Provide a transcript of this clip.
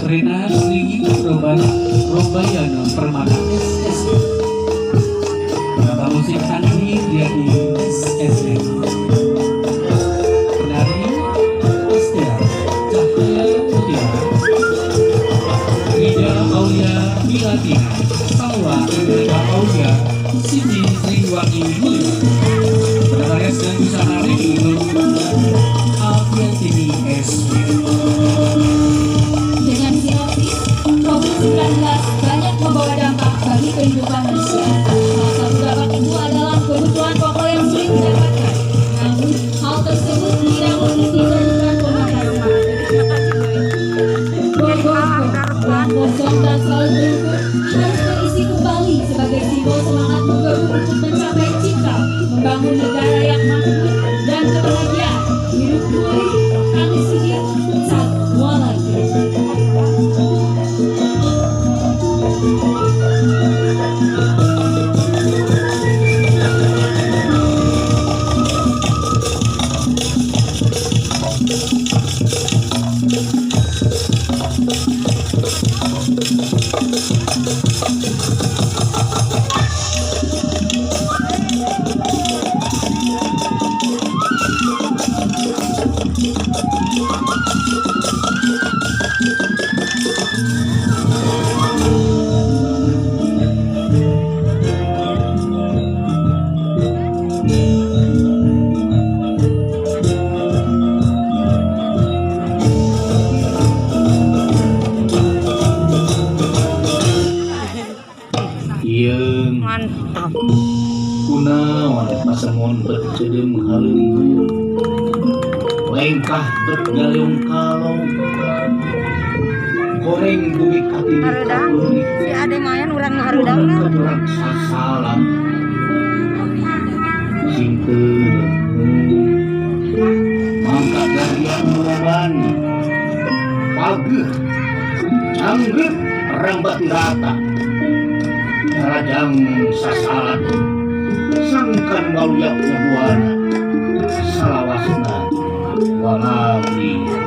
Rena Sri Robayana Permana SS. Penata musik Andi Triadi SSN. Penari Astia Cahaya Mutiara, Rida Aulia Milatina, Salwa Rita Aulia, Siti Sriwangi Mulyo. Penata rias dan busana Reni Nur Alfiantini SP. Dengan sinopsis, COVID-19 banyak membawa dampak bagi kehidupan manusia. Salah satu dampak itu adalah kebutuhan pokok yang sulit didapatkan. Namun, hal tersebut tidak mungkin dijadikan pembatasan. Bogorku yang kosong dan selalu berikut harus terisi kembali sebagai simbol semangat menggebu untuk mencapai cita, membangun negara yang makmur dan kebahagiaan. Hidup pulih, kami sigit, saat walaki. Yeung. Mantap. Kunaon pasemon bet ceudeum haleungheung, lengkah bet galeung kalong, goreng dugi ka titik Hareudang. Si ade mayan urang mah hareudang na. Urang sasalam sing teu mangka darian muraban pageuh canggeut rang batu rata Rajang sasalat sangkan waluya buana salawasna walaki.